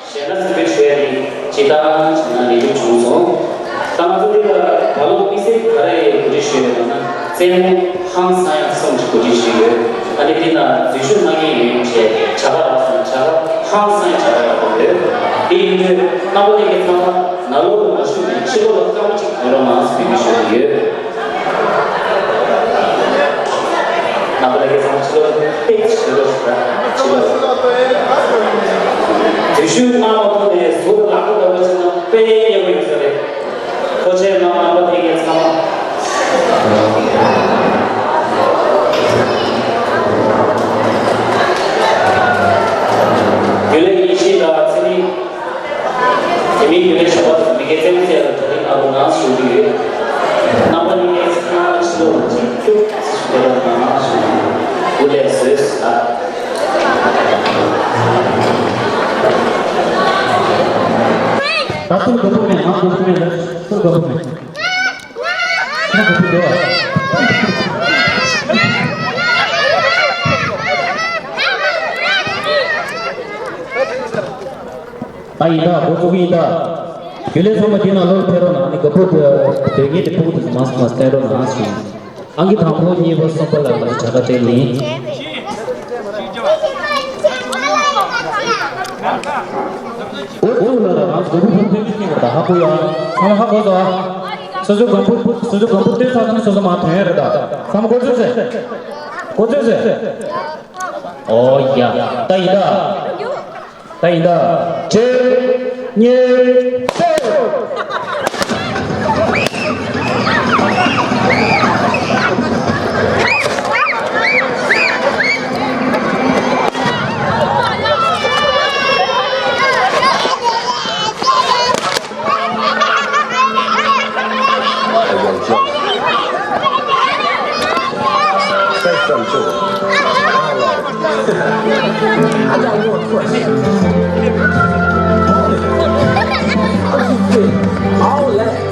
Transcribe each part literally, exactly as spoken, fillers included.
གཞས་སྣ་འཛིན་པའི་གྲས་ནི་སྤྱིར་བཏང་བྱས་ན་ལེགས་གྲུབ་བྱུང་སོང་། ད་ང་ཚོ་འདི་ལ་ད་ལོ་དམིགས་བསལ་ག་རེ་གོ་སྒྲིག་ཞུས་ཡོད་ལབ་ན། རྩེད་མོ་ཧང་སང་ཡག་གསུམ་ཅིག་གོ་སྒྲིག་ཞུས་ཡོད། ཨ་ནི་འདི་ན་འཛུལ་ཞུགས་གནང་མཁན་ཡོད་བྱས་བྱ་དགའ་རག་སོང་། བྱ་དགའ་ཧང་སང་ཡག་བྱ་དག་རག་གི་ཡོད། དེ་ཡིན་དུས་རྣམ་པ་ལྷན་རྒྱས་ཚང་མ་ནང་ལོགས་ལ་མ་ཞུགས་ནས་ཕྱི་ལོགས་ལ་སྐར་མ་གཅིག་ཐོན་རོགས་གནང་ཟེར་འབོད་སྐུལ་ཞུ་གི་ཡོད། ནང་པ་ལྷན་རྒྱས་ཚང་མ་ཕྱི་ལོགས་ལ་ཏོག་ཙམ་ཞུགས་རོགས་ཞུ་དང་། ཕྱི་ལོགས། འཛུལ་ཞུགས་གནང་མ་ཐུབ་ནས་ཟུར་ལ་ལྟ་བུ་བྱས་ན་དཔེ་སྙན་པོ་ཡིན་ས་རེད། ཐུགས་རྗེ་གནང་། ནང་པ་ལྷན་རྒྱས་ཚང་མ། རྒྱུན་ལས་ཡེ་ཤེས་དང་ཚེ་རིང་། དེ་མིན་རྒྱུན་ལས་གཞན་པ་ཚོ་མི་སྒེར་རྩེད་མོ་རྩེ་ཡག་ལ་གྲ་སྒྲིག་གནང་རོགས་གནང་ཞུ་གི་ཡོད། རྣམ་པ་གཉིས་ཀའི་ཚང་མ་ཕྱི་ལོགས་ལ་གཅིག་རྒྱུགས་ཞུ་རོགས་གནང་ཞུ་གི་ཡོད། འོ་ལགས་སོ། ད་སུ་དགའ་པོ་མེད། ང་དགའ་པོ་མེད་ལ། སུ་དགའ་པོ་མེད། ང་དགའ་པོ་འདུག་ཨ། ད་ཡིན་ད། འགོ་བཙུགས་ཀྱི་ཡིན་ད། རྒྱུན་ལས་ཚང་མ་འདི་ནང་ལོགས་ཕེབས་རོགས་གནང་། ཨ་ནི་དགའ་པོ་དེ་སྡོད་མཁན་དེ་ཕྲུ་གུ་དེ་ཚོ་མང་ཙམ་མང་ཙམ་བསྟན་རོགས་གནང་ཞུ། ཨང་ཀི་དང་པོ་གཉིས་པ་གསུམ་པ་ལ་ང་ཚོ་བྱ་དགའ་སྤྲད་ཡིན། འོ་ཙུག་ལ་ལ་ང་ཚོ་དགའ་པོ་ཕྲུ་གུ་ཕེབས་ཀྱི་ཡིན་པ་ད་ཧ་གོ་ཡོད་ཨ། ཚང་མ་ཧ་གོ་སོང་ཨ། སོ་སོ་དགའ་པོ་སོ་སོ་དགའ་པོ་སྟོན་ཚར་ཚར་ན་སོ་སོ་མར་ཐོན་ཡ་རེད་ད། ཚང་མ་འགོ་ཚུགས་ཟེར། འགོ་ཚུགས་ཟེར། ཨོ་ཡ། ད་ཡིན་ད། ད་ཡིན་ད། གཅིག་གཉིས་གསུམ། Say something to him. I got one question. All that.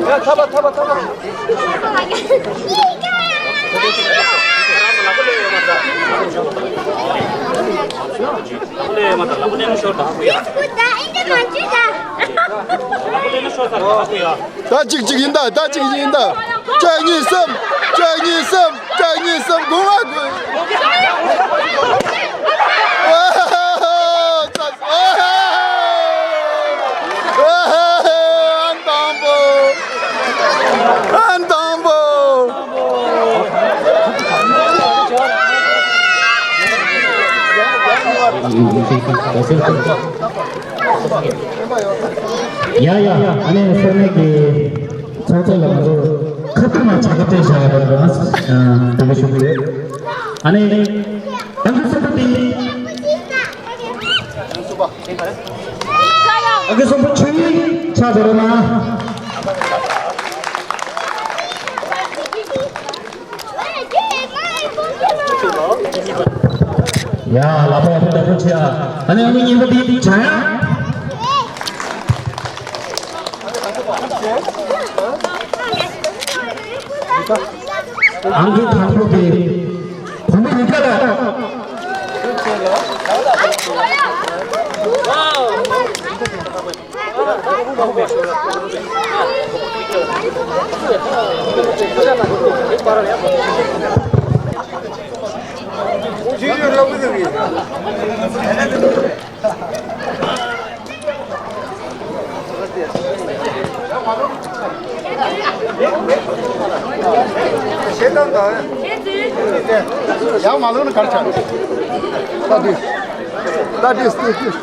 ཡ། ཐབ་པ་ཐབ་པ་ཐབ་པ། ད་གཅིག་གཅིག་ཡིན་ད། ད་གཅིག་གཅིག་ཡིན་ད། གཅིག་གཉིས་གསུམ། གཅིག་གཉིས་གསུམ། གཅིག་གཉིས་གསུམ། དགུ་ང་དགུ། ཨ་ཧ་ཧ། ཨ་དང་པོ། ཨ་དང་པོ། ཡ་ཡ། ཨ་ནི་སེར་སྨད་ཀྱི་ཚོགས་གཙོ་ལ་ང་ཚོ་ཁ་ཐུག་ནས་བྱ་དགའ་སྤྲད་བཞག་ཡོད་པ་རེད། ཨ་འདི་ག་ཞུ་གི་ཡོད། ཨ་ནི་ཏང་གི་སྲིད་པ་དེ། ཨ་ཁུ་སོག་པོ་ཆོས་དབྱིངས་ཕྱག་རྡོར་མ། ཡ་ལ་པ་ཡ་པ་ལ་པ་ཆེ་ཨ། ཨ་ནི་ཨ་མི་གཉིས་པ་དེ་བྱ་ཡ། ཨང་ཀི་དང་པོ་དེ་བུ་མོ་རི་ཀ་ལ། ཡང་མ་ལོན་གར་ཆག་ད་དུས། ད་དུས་དུས་དུས།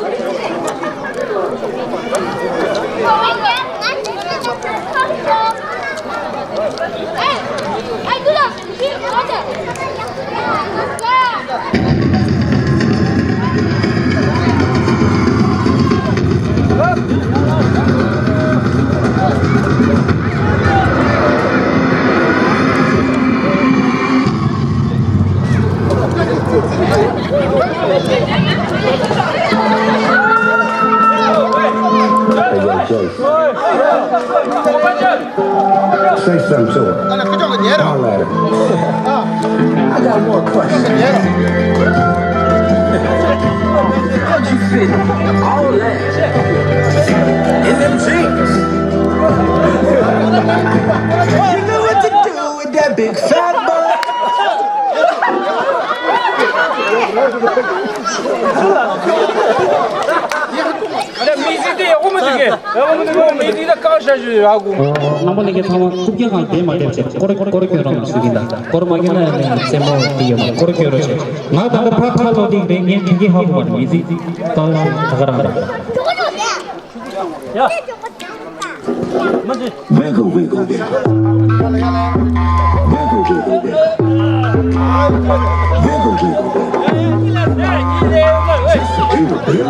Say something to her. Holler at her. I got more questions. How'd you fit all that in them jeans? You know what to do. རྣམ་པ་ལྷན་རྒྱས་ཚང་མ་རྐུབ་བཀྱག་སྒང་བསྡད་མ་བསྡད་བྱས་སྐོར་སྐོར་སྐྱོད་རོགས་གནང་ཞུ་གི་ཡིན་ད། སྐོར་མ་སྐྱོད་ན་ཡང་ནས་རྩེད་མོ་དེ་ཡོད་མ་སྐོར་སྐྱོད་རོགས་བྱས། ང་ད་ལྟ་ཕ་ཁ་ལོ་དེ་རེད། ངས་དེ་གི་ཧ་གོ་བ་རེད། མི་ཚིག་ད་ད་ག་རང་རེད། Wiggle, wiggle, wiggle. Wiggle, wiggle, wiggle. Wiggle, wiggle, wiggle. Just a little bit.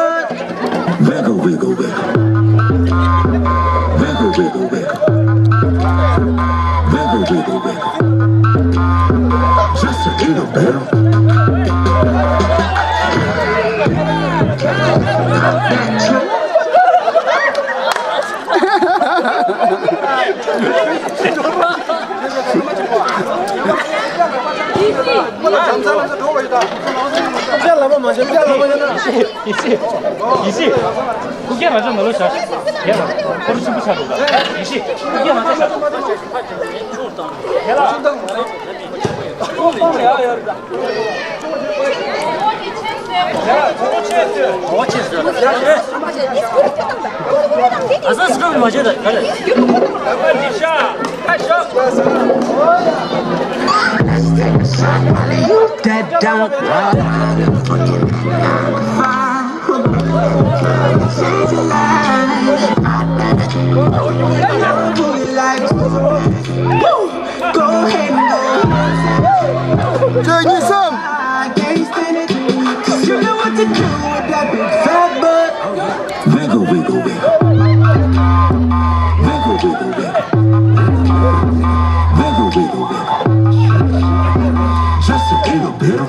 Wiggle, wiggle, wiggle. Wiggle, wiggle, wiggle. Wiggle, wiggle, wiggle. Just a little better. ཡེ་ཤེས། ཡེ་ཤེས། ཁུ་རྒྱལ་རང་ཅག་ནང་ལོགས་བཞག་ཡེ་ཤེས། ཁོ་རང་ཆེན་པོ་ཆགས་འདུག་ད། ཡེ་ཤེས། ཁུ་རྒྱལ་རང་ཅག་བཞག་དེ་ལ། Go ahead and go. Take me some. I can't stand it. 'Cause you know what to do with that big fat butt. Wiggle, wiggle, wiggle. Wiggle, wiggle, wiggle. Wiggle, wiggle, wiggle. Just a little bit.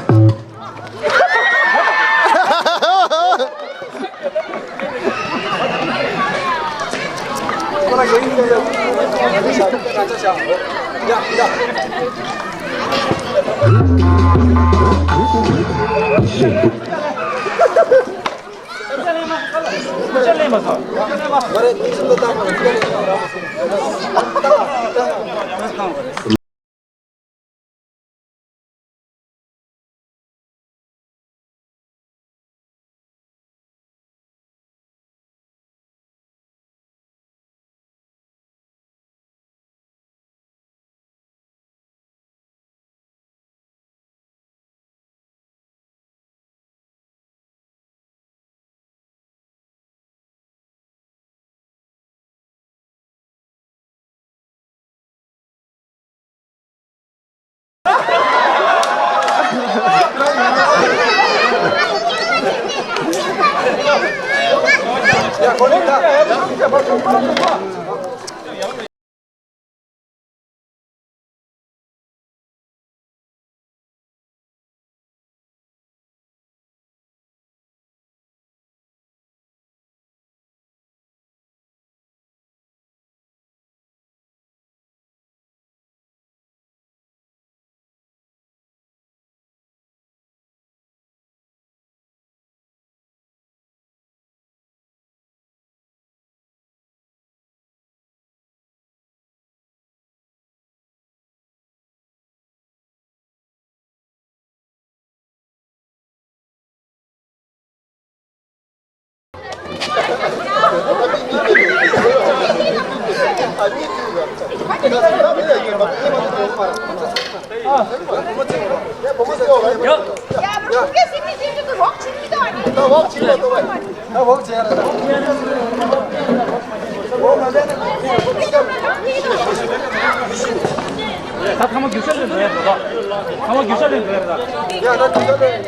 ཚང་མ་རྒྱུ་ཆ་ལེན་འགྲོ་ཡ་རེད་ད། ཡ་ད་རྒྱུ་ཆ་ལེན།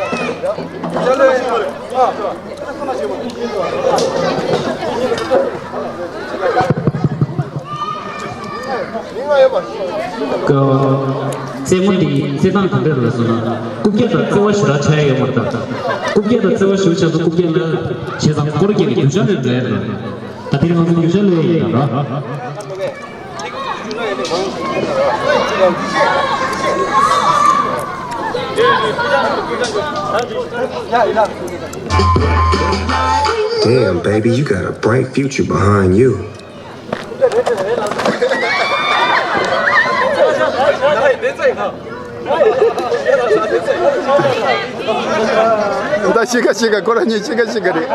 རྒྱུ་ཆ་ལེན། ཨ། མི་ང་ཡོད་པ། ཀ། རྩེད་མོ་འདི་རྩེད་སྟངས་ག་འདྲ་རེད་ཟེར་ན། རྐུབ་བཀྱག་དང་རྩེ་བ་ཞེ་དྲག་ཆགས་ཡ་ཡོད་མ་རེད་ད། རྐུབ་བཀྱག་དང་རྩེ་བ་ཞེ་པོ་ཆགས་ཚེ་རྐུབ་བཀྱག་ལ་བྱས་ཙང་སྐོར་རྒྱག་ནས་རྒྱུ་ཆ་ལེན་འགྲོ་ཡ་རེད། ད་དེ་རིང་ང་ཚོ་རྒྱུ་ཆ་ལེན་ཡིན་ད་ར། Damn, baby, you got a bright future behind you. ད་ཤི་ཁ་ཤི་ཁ་ཁོ་རང་གཉིས་ཤི་ཁ་ཤི་ཁ་རེད།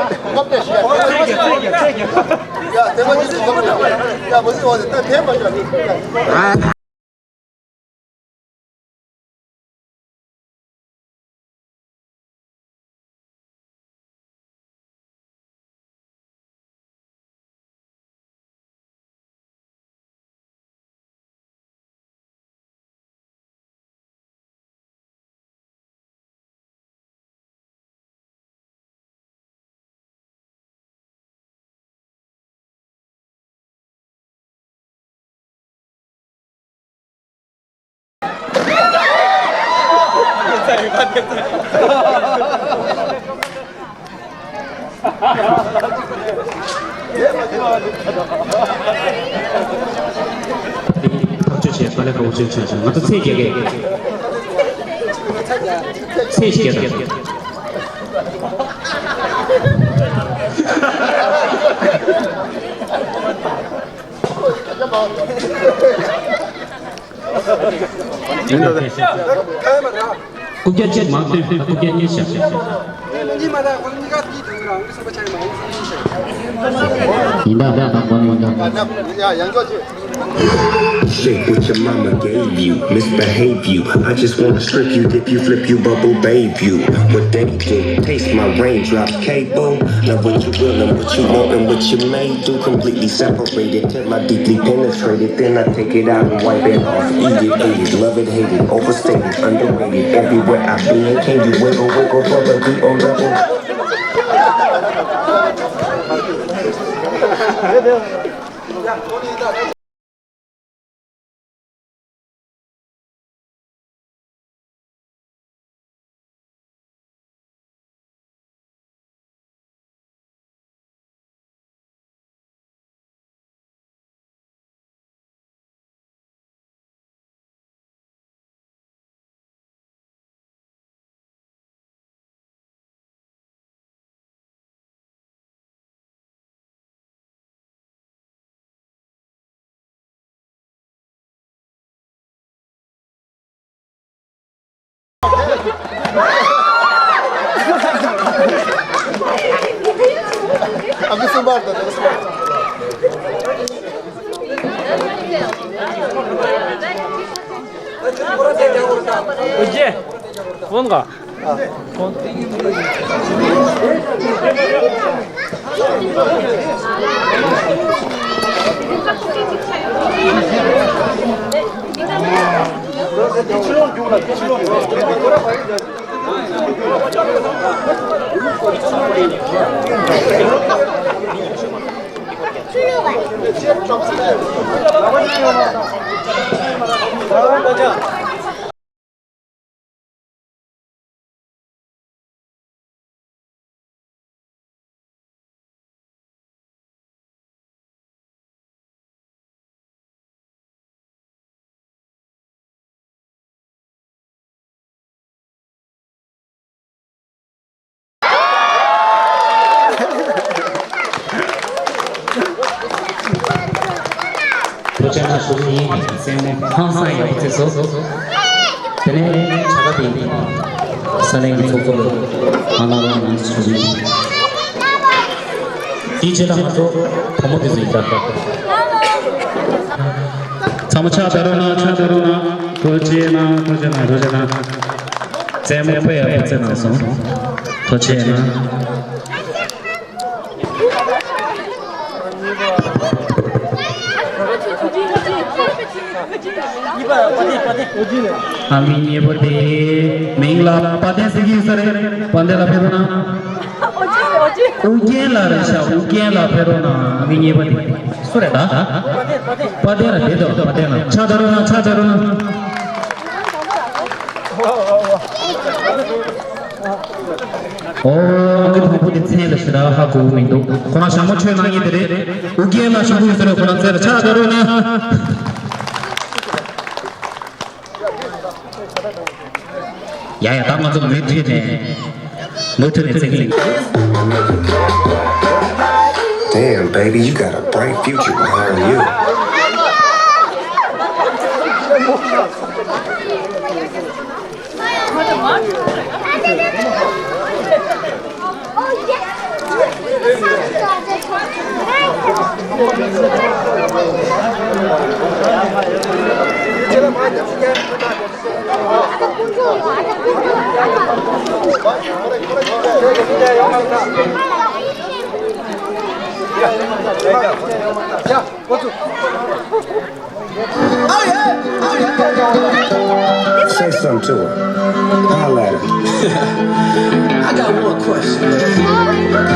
ཐག་གཅོད་བྱས། དཀའ་ལས་ཁག་པོ་ཅིག་བྱས་བྱས། ང་ཚོ་ཚེས་བརྒྱད་ཀྱི། ཚེས་བརྒྱད་དང་། ཡིན་ད། རྐུབ་བཀྱག་གཅིག་མ་བཏོན། རྐུབ་བཀྱག་གཉིས་བཞག་ཡིན་ད། ད་དང་པོ་ནས་ཡིན་ད། Shake what your mama gave you, misbehave you. I just wanna strip you, dip you, flip you, bubble bath you. What they did, taste my raindrops, cable. Now what you will and what you want and what you may do. Completely separated till I deeply penetrated. Then I take it out and wipe it off. Eat it, eat it, love it, hate it, overstated, underrated. Everywhere I've been, can you wiggle, wiggle for the D O double? ཐུགས་རྗེ་གནང་ཞུ་གི་ཡིན། སྲས་མོ་ཧང་སང་ཡག་པོ་བརྩེས་སོང་། དེ་ནས་བྱ་དགའ་དེ་ས་གནས་ཀྱི་ཚོགས་གཙོ་ལ་ཨ་ལགས་ལགས་ནང་ཞུ་གི་ཡིན། དེའི་རྗེས་ལ་ང་ཚོ་བུ་མོ་དེ་ཚོ་ཡིན་ད། ཚང་མ་ཕྱག་བརྡབ་རོགས་གནང་། ཕྱག་བརྡབ་རོགས་གནང་། ཐུགས་རྗེ་གནང་། ཐུགས་རྗེ་གནང་། ཐུགས་རྗེ་གནང་། རྩེད་མོ་དཔེ་ཡག་པོ་རྩེས་གནང་སོང་། ཐུགས་རྗེ་གནང་། ཨ་མི་གཉིས་པོ་དེ་མིང་ལ་དཔལ་ལྡན་ཟེར་གྱི་ཡོད་ས་རེད། དཔལ་ལྡན་ལ་ཕེབས་རོགས་གནང་། ཨོ་རྒྱན་ལ་རེད་ཤག་ཨོ་རྒྱན་ལ་ཕེབས་རོགས་གནང་། ཨ་མི་གཉིས་པོ་དེ་སུ་རེད་ད། དཔལ་ལྡན་ལ་དེ་དང་དཔལ་ལྡན་ལ་ཕྱག་བརྡབ་རོགས་གནང་། ཕྱག་བརྡབ་རོགས་གནང་། ཨོ། ཨང་ཀི་དང་པོ་དེ་མཚན་ལ་ཞེ་དྲག་ཧ་གོ་གི་མི་འདུག་ཁོ་རང་ཞྭ་མོ་མཆོད་གནང་མཁན་དེ་རེད། ཨོ་རྒྱན་ལགས་ཞུ་གི་ཡོད་ས་རེད། ཁོ་རང་མཚན་ལ་ཕྱག་བརྡབ་རོགས་གནང་། ཡ་ཡ། ད་ང་ཚོ་མུ་མཐུད་ནས་མུ་མཐུད་ནས་བརྩི་གི་ཡིན། Damn, baby, you got a bright future behind you. Say something to her. Holla at her. I got one question.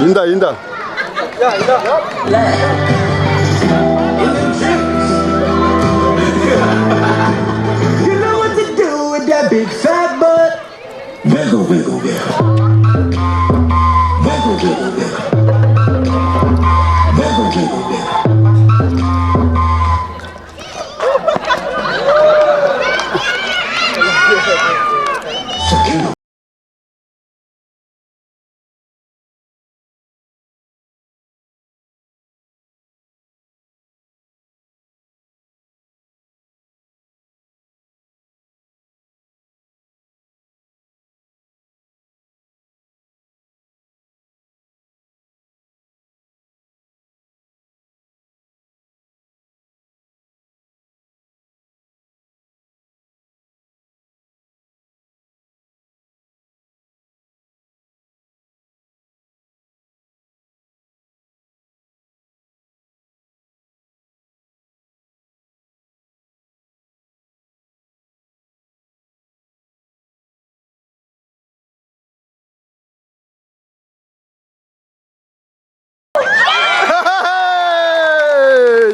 ཡིན་ད་ཡིན་ད། You know what to do with that big fat butt. Wiggle, wiggle, wiggle. Wiggle, wiggle, wiggle. Wiggle, wiggle, wiggle.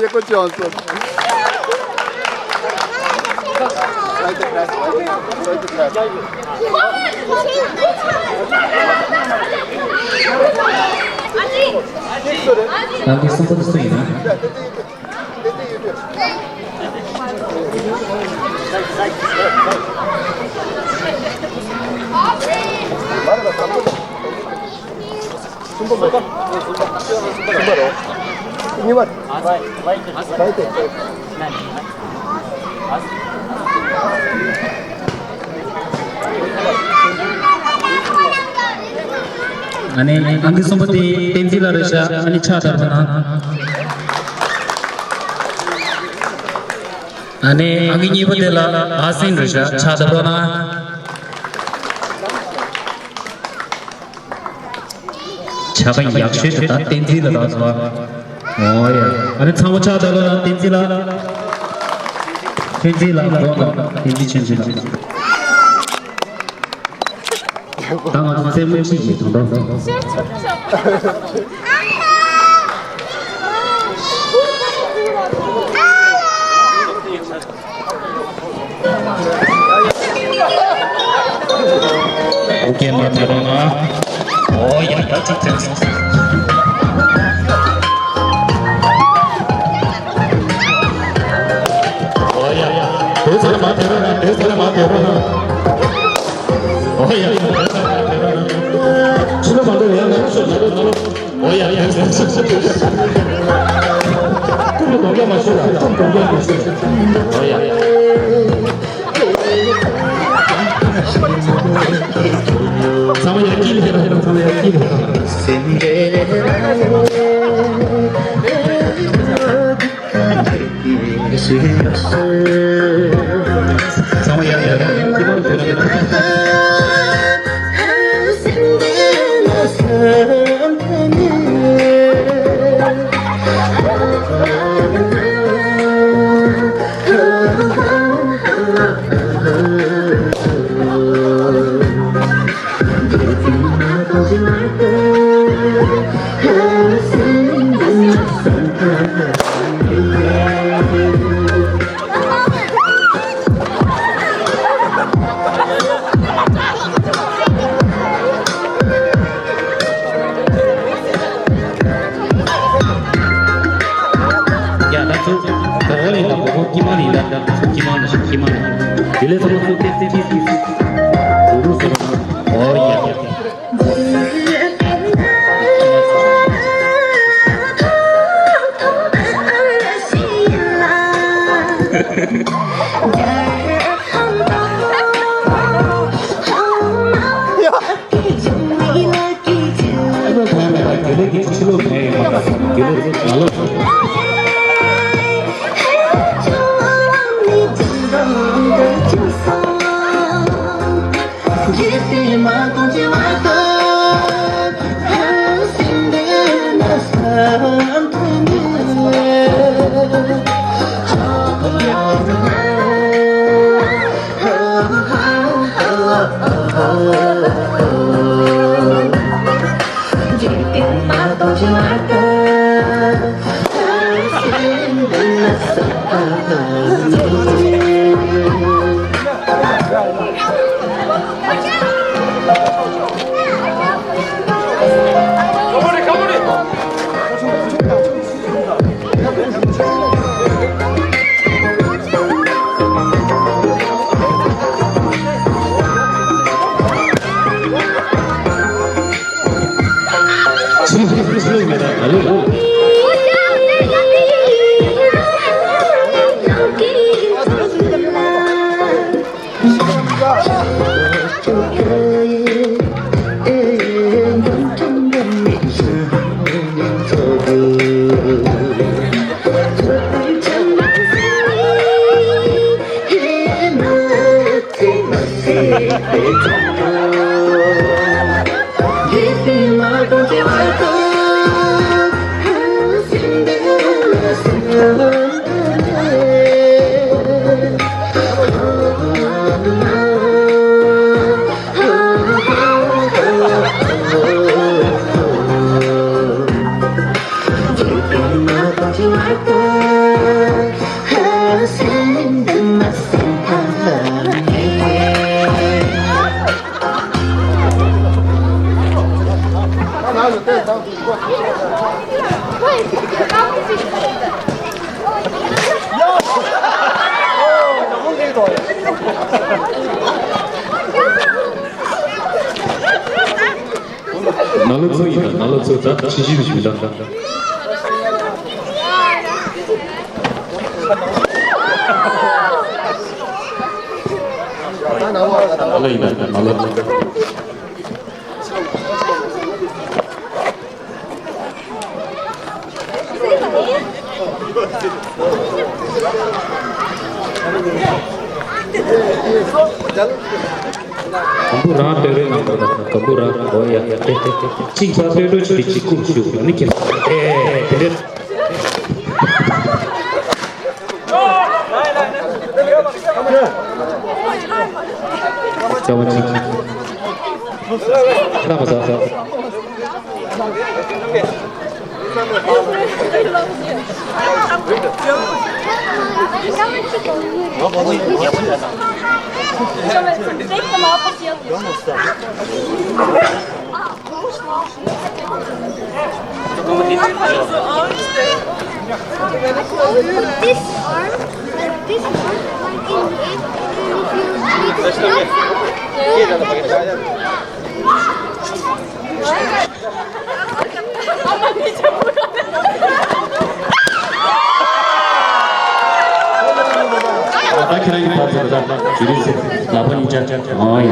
ཡག་པོ་བྱུང་སོང་། ཨང་ཀི་གསུམ་པ་དེ་སུ་ཡིན་ན། གསུམ་པ་མ་གཏོགས། གསུམ་པ་རོ། གཉིས་པ། ཨ་ནི་ཨང་ཀི་གསུམ་པ་དེ་བསྟན་འཛིན་ལགས་རེད་ཤག་ཨ་ནི་ཕྱག་བརྡབ་རོགས་གནང་། ཨ་ནི་ཨང་ཀི་གཉིས་པ་དེ་ལ་ཨ་སིན་རེད་ཤག་ཕྱག་བརྡབ་རོགས་གནང་། ཕྱག་ཡག་ཤོས་དེ་ད་བསྟན་འཛིན་ལགས་རེད་ཤག་ཨོ་ཡ། ཨ་ནི་ཚང་མ་ཕྱག་བརྡབ་རོགས་གནང་བསྟན་འཛིན་ལགས། བསྟན་འཛིན་ལགས་མགོ་དང་བསྟན་འཛིན་ཆོས་འཛིན་ལགས། ད་ང་ཚོ་རྩེད་མོ་གཅིག་གིས་དོན་དག་ཨོ་ཀེ་མ་དེ་རོ་ན། ཨོ་ཡ་ད་ཅིག་ཐེངས་སོང་། ཨོ་ཡ། དེ་ཚོ་མ་དེ་རོ་ན། དེ་ཚོ་མ་དེ་རོ་ན། ཨོ་ཡ། ཕྱི་ལོ་མ་འགྲོ་ཡ། ནང་ལོ་ཤོག་ནང་ལོ་ནང་ལོ། ཨོ་ཡ་ཡ། ཕྱི་ལོ་གདོང་རྒྱག་མ་ཤོག་ལ། ཕྱི་ལོ་གདོང་རྒྱག་མ་ཤོག་ཨོ་ཡ། ཚང་མ་ཡར་དཀྱིལ་ལ་ཧེ་ར། ཚང་མ་ཡར་དཀྱིལ་ལ་ཧེ་ར། ཚང་མ་ཡར་ཡར་ཡར་ཡར། ཡ་ད་ཚོ། ད་འོ་ལེ་ད་གོ་གོ་ཀི་མ་ལི་ད་ད་ཚོ་ཀི་མ་ལི་ཀི་མ་ལི། དེ་ལས་ཚོ་ཚོ་ཏེ་ཏེ་ཏེ་ཏེ། རུ་རུ་སོ་ར། ཨོ་ཡ་ཡ། ནང་ལོགས་ཚོ་ཡིན་ན་ནང་ལོགས་ཚོ་ད་ཕྱི་ཤུལ་ཞིག་མི་འདྲ། ནང་ལོགས་ཡིན་ན་ནང་ལོགས། གམ་བུ་རང་སྟོད་རེ་ནང་བར་དང་གམ་བུ་རང་འོ་ཡ་ཡ་ཏེ་ཏེ་ཏེ་གཅིག་ཕ་སྟོད་འགྲོ་ཆུ་གཅིག་ཀུ་ཞུ་ནི་ཁྱེད་ཏེ་ཏེ་རེད། ཅོ་མ་ཅིག་ལ་མ་ཟ། Put this arm like this one, like in the air, and if you make it, ད་ཁྱེད་རང་གི་ཕར་ཚུར་ད་ཇུ་རི་ཚོ་ལག་པ་གཉིས་བཅར་བཅར། ཨོ་ཡ།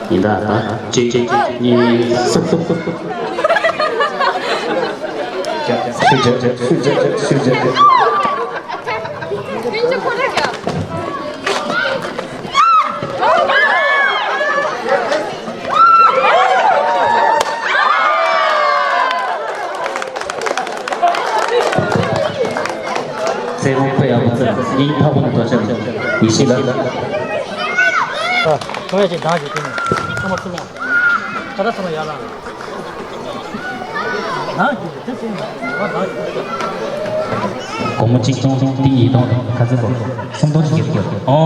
ཡིན་ད་ད་གཅིག་གཉིས་གསུམ། སུ་བཅར་སུ་བཅར་སུ་བཅར། ཚེ་དབང་ཕུ་ཡག་པོ་ཚེ་ཡིན་ཐག་པོ་ནས་དོ་ཆ་ཡིན་ཤི་ལ། ཨ། ཁོང་ཡ་ཅིག་འདང་ཞིག་དེ་ནས་ཚང་མ་ཚུར་ལོངས། ད་ལྟ་ཚང་མ་ཡར་ལངས། སྒོར་མོ་གཅིག་སྟོང་ཏིག་ཉིས་སྟོང་ག་ཚོད་པོ། སུམ་སྟོང་ཅིག་རྒྱབ་རྒྱབ། ཨོ་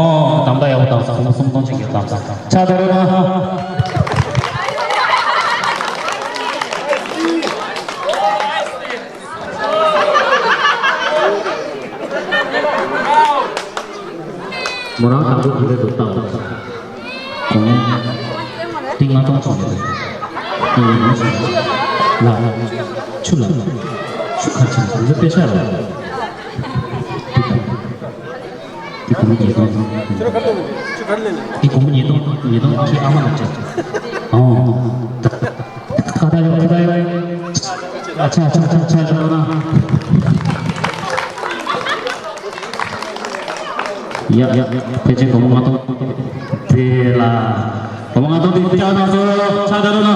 གདམ་ག་ཡག་པོ་བཏང་སོང་། སྒོར་མོ་སུམ་སྟོང་ཅིག་རྒྱབ་བཏང་སོང་། ཕྱག་དར་རོ་ན། མོ་རང་དང་པོ་དེ་འདྲ་འདུག་ལྟ་བ། གོང་། ཏིག་ལྔ་སྟོང་ཙམ་རེད། ཨེ་ཡིན་ཞིག་ལ། ཆུ་ལ། ཆུ་ཁ་ཆེ་འདི་ཚོ་པེ་ཤ་རེད། ཏིག་ཏིག་སྒོར་མོ་ཉིས་སྟོང་། ཏིག་སྒོར་མོ་ཉིས་སྟོང་ཉིས་སྟོང་ཁྱེད་ཨ་མ་ལ་སྤྲད། ཨོ། ཁ་ད་ཡོད་ཁ་ད་ཡོད། ཨ་ཆ་ཆ་ཆ་ཆ་ཆ་ལོ་ན། ཡ་ཡ། ཕལ་ཆེར་སྒོར་མོ་ལྔ་སྟོང་། དེ་ལ། སྒོར་མོ་ལྔ་སྟོང་དེ་བཀྱག་ན་སོ་ཆ་ད་རུ་ན།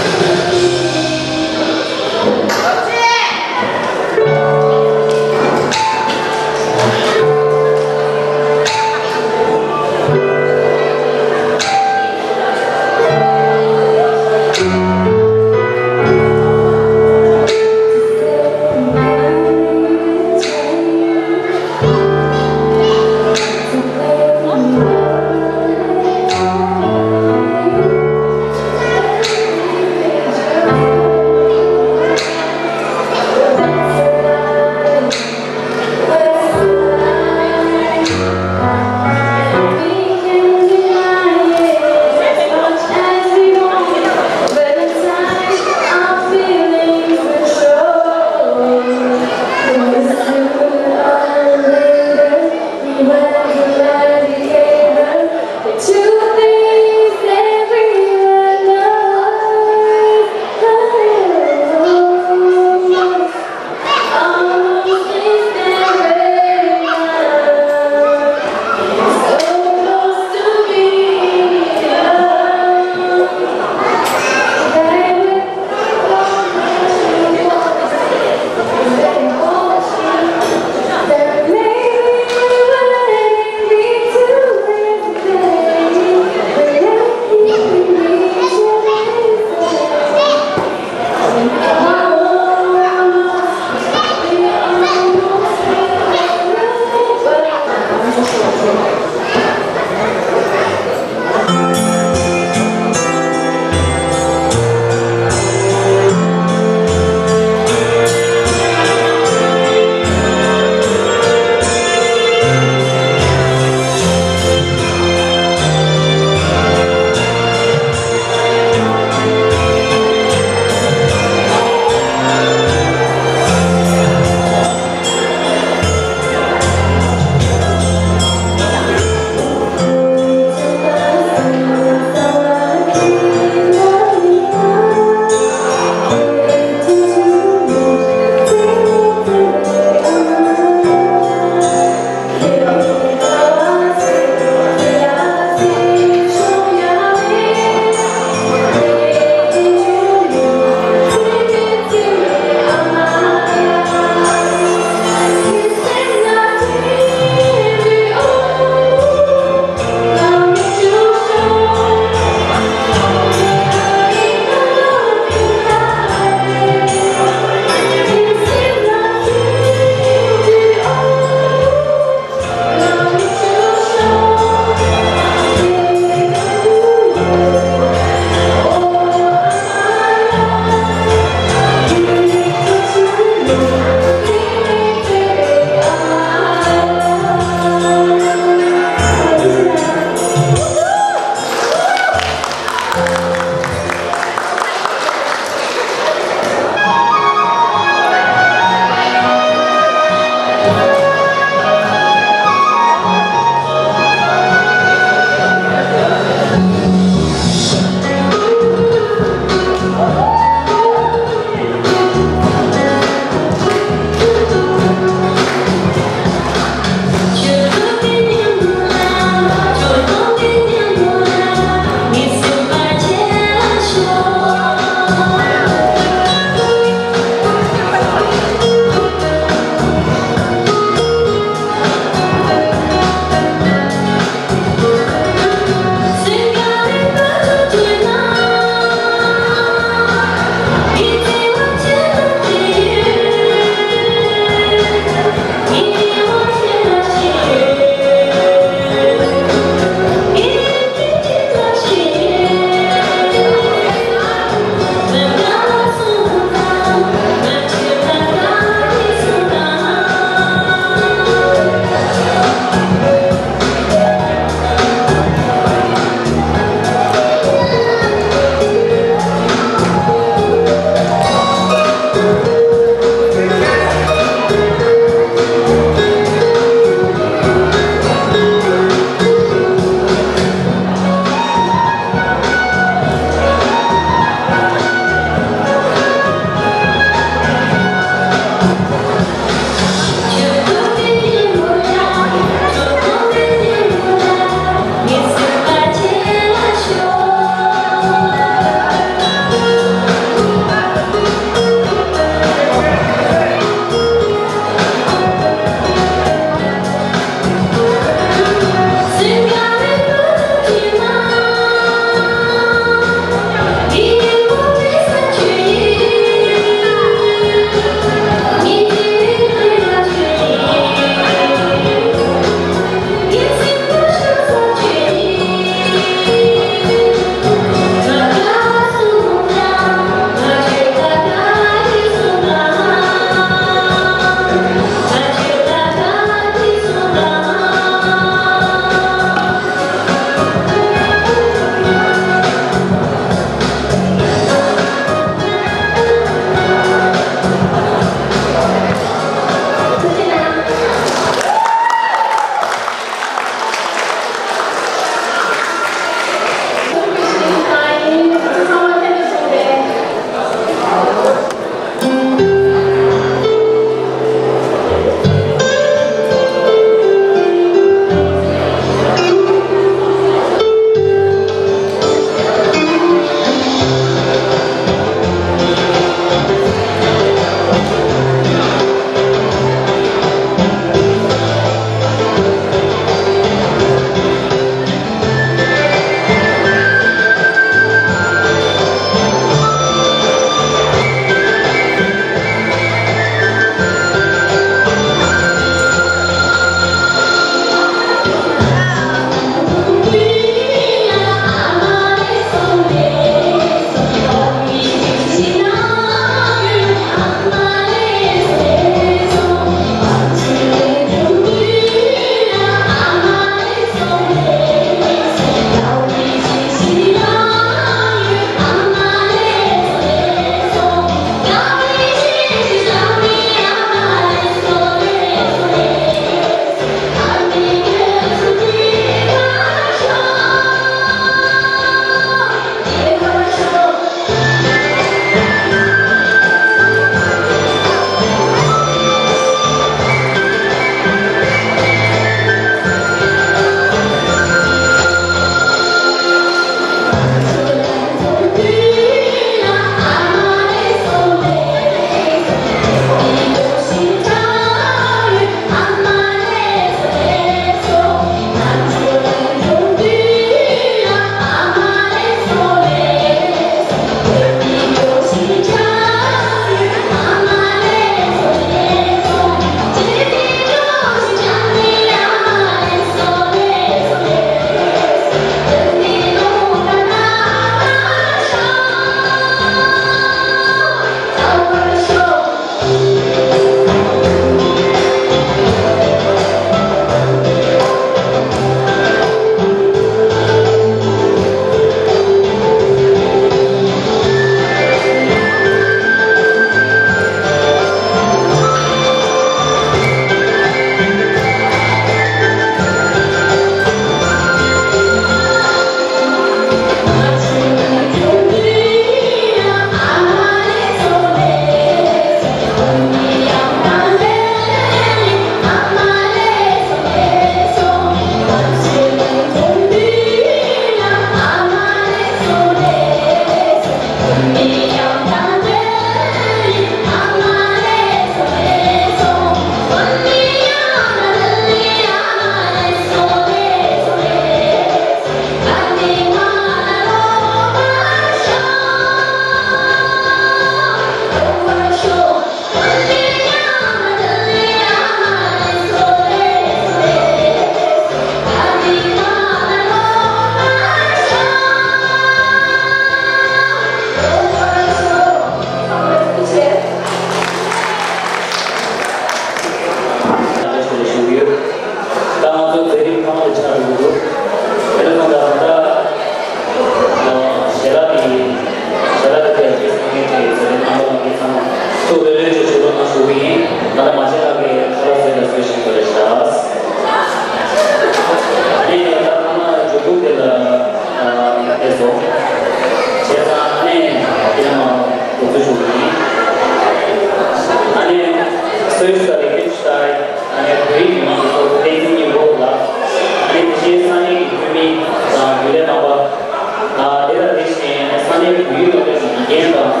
དེ་དང་དེ་བཞིན་ས་གནས་བོད་ཡིག་སློབ་གྲྭའི་དགེ་རྒན་དང་།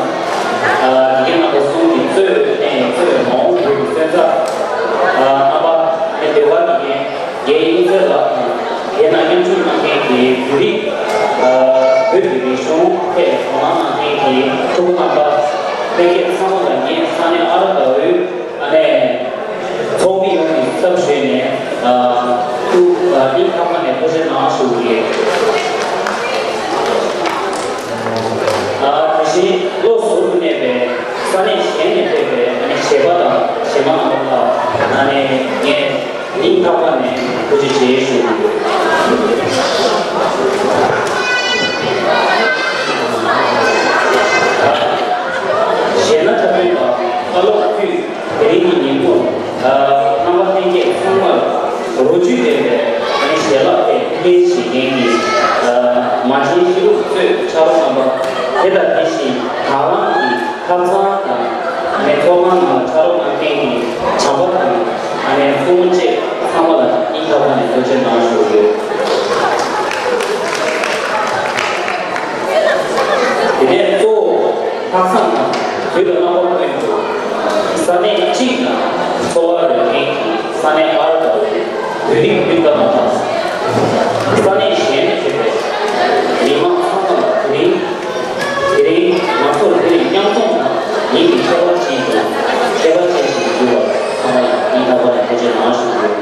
དགེ་རྒན་རྣམ་པ་གསུམ་གྱིས་གཙོས་ནས་གཙོས་མ་འོངས་བོད་ཀྱི་སོན་རྩ་རྣམ་པ་ནས་ཟློས་གར་དགེ་རྒན་རྒན་དབྱིག་གསལ་ལགས་དང་། དེ་ནང་མཉམ་ཞུགས་གནང་མཁན་གྱི་བོད་རིགས། བོད་ཀྱི་རིག་གཞུང་ཐད་དོ་སྣང་གནང་མཁན་གྱི་ཕྲུ་གུ་རྣམ་པ། ལྷན་རྒྱས་ཚང་མ་ལ་ངས་ས་གནས་ཨ་ར་ཟླ་འོད་ཨ་ནས་ཚོགས་མི་ཡོངས་ཀྱི་ཚབ་ཞུས་ནས་ཨ་ཐུགས་སྙིང་ཐག་པ་ནས་ཐུགས་རྗེ་གནང་ཞུ་གི་ཡོད། ཨ་དེ་བཞིན་བློ་གཟུར་དུ་གནས་པའི་ས་གནས་གཞན་ནས་ཕེབས་པའི་ཨ་ནི་གཞས་པ་དང་གཞས་མ་རྣམ་པ་ལ་ཨ་ནི་ངས་སྙིང་ཐག་པ་ནས་ཐུགས་རྗེ་ཆེ་ཞུ་གི་ཡོད། གཞས་སྣ་འཁྲབ་སྟོན་དང་བཀའ་སློབ་དུས། དེ་རིང་གི་ཉིན་མོར། རྣམ་པ་ལྷན་རྒྱས་ཚང་མར་རོ་བཅུད་ལྡན་པའི་ཨ་ནི་ཞལ་ལག་དེ་ལེན་བྱེད་མཁན་གྱི་མ་བྱན་ཤེས་རབ་གཙོས་ཕྱག་རོགས་རྣམ་པ། དེ་དང་དེ་བཞིན་དང་བླངས་ཀྱིས་ཐབ་ཚང་དང་ཨ་ནི་ཚོགས་ཁང་ནང་ལ་ཕྱག་རོགས་གནང་མཁན་གྱི་བྱམས་པ་དང་ཨ་ནི་སྲུ་མོ་བཅས་ཚང་མ་ལ་སྙིང་ཐག་པ་ནས་ཐུགས་རྗེ་གནང་ཞུ་རྒྱུ། དེ་ནས་གཙོ་བོ་ལྷག་བསམ་དང་དུས་ལ་རྣམ་པར་སྨོན་དུ། ས་གནས་གཅིག་ནང་འཚོ་བ་རོལ་མཁན་གྱི་ས་གནས་ཨ་ར་ཟླ་བའི་བོད་རིགས་སྤུན་ཟླ་རྣམ་པ། ས་གནས་གཞན་ནས་ཕེབས་པའི་མི་མང་ཚང་མ་ལ་དེ་རིང་། དེ་རིང་ང་ཚོར་འདིར་མཉམ་འཛོམས་དང་ཉིན་གྱི་ཁྱད་པར་ཅན་དང་ཁྱད་པར་ཅན་ཞིག་འགྱུར་བར་ཚང་མ་ལ་སྙིང་ཐག་པ་ནས་ཐུགས་རྗེ་གནང་ཞུ་རྒྱུ།